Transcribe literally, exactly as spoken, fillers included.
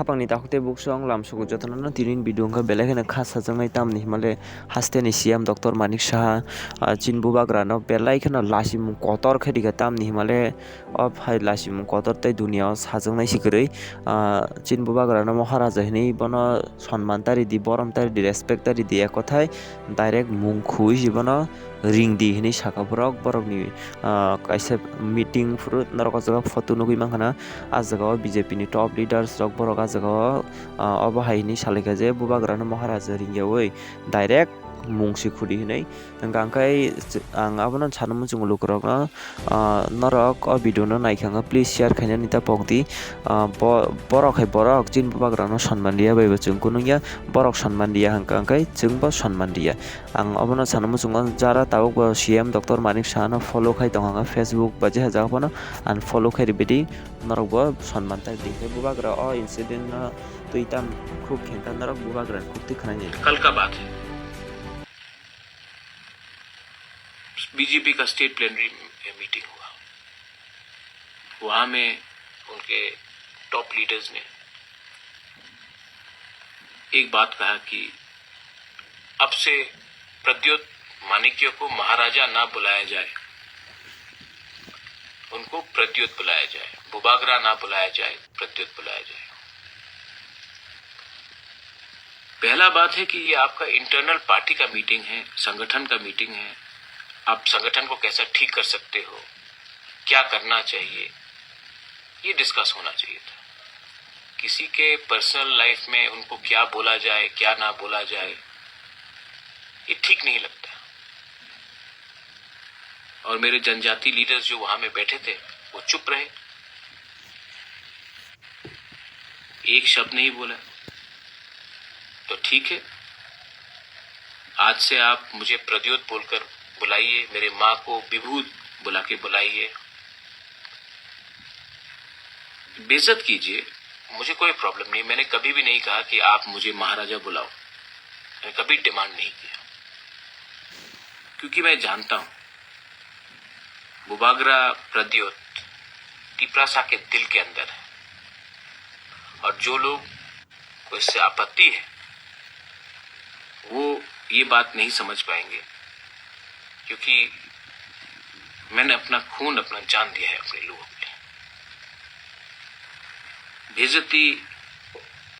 Hapangni takhuk tei buksong lamsugo jotono no tini video wngkha belai kheno kha sajaknai, tamni himale hasteni C M Doctor Manik Saha, ah, chini bubagrano belai kheno lasimung kotor khe rikha, tamni himale o phai lasimung kotor tei duniya o sajaknai si kwrwi, ah, chini bubagrano Maharaja hinwi bono sonman tari di, borom tari di, respect tari di, ek kothai direct mung khui si bono ring di hinwi sakha borok, borokni, ah, kaisa meeting phuru norok o jaga photo nugwi mankha na, ah jaga o B J P ni top leaders rok borok ah jaga o, ah, obo hai hinwi salaikha je bubagrano Maharaja ringyaui direct mung si khudi hinwi. Hwnkha hwnkhe ang abono sana muchungo lukurokno, ah, norok o video no naikha hwnkhe please share khainani ta pokdi, ah, bo-, borok hai borok chini bubagrano sonman riya bai bo chwng kunukya, borok sonman riya hwnkha hwnkhe chwngbo sonman riya. Ang obono sana muchungo jara tabuk bo C M Doctor Manik Saha no follow khai tongkha Facebook ba jeha jaga phano unfollow khai ribidi norok bo sonman ta di. Bubagra o incident no twi tam khuk khenkha norok bubagra khuk twi khwnai nai. कल का बात है, बीजेपी का state plenary meeting हुआ। वहां में उनके top leaders ने एक बात कहा कि अब से प्रद्योत माणिक्य को महाराजा ना बुलाया जाए, उनको प्रद्योत बुलाया जाए, बुबागरा ना बुलाया जाए, प्रद्योत बुलाया जाए। पहला बात है कि ये आपका इंटरनल पार्टी का मीटिंग है, संगठन का मीटिंग है। आप संगठन को कैसा ठीक कर सकते हो, क्या करना चाहिए, ये डिस्कस होना चाहिए था। किसी के पर्सनल लाइफ में उनको क्या बोला जाए, क्या ना बोला जाए, ये ठीक नहीं लगता। और मेरे जनजाति लीडर्स जो वहां में बैठे थे, वो चुप रहे, एक शब्द नहीं बोला। तो ठीक है, आज से आप मुझे प्रद्योत बोलकर बुलाइए, मेरे माँ को विभूत बुला के बुलाइए, बेइज्जत कीजिए, मुझे कोई प्रॉब्लम नहीं। मैंने कभी भी नहीं कहा कि आप मुझे महाराजा बुलाओ, मैंने कभी डिमांड नहीं किया, क्योंकि मैं जानता हूं बुबागरा प्रद्योत तिपरासा के दिल के अंदर है, और जो लोग को इससे आपत्ति है, वो ये बात नहीं समझ पाएंगे, क्योंकि मैंने अपना खून, अपना जान दिया है अपने लोगों के लिए। बेइज्जती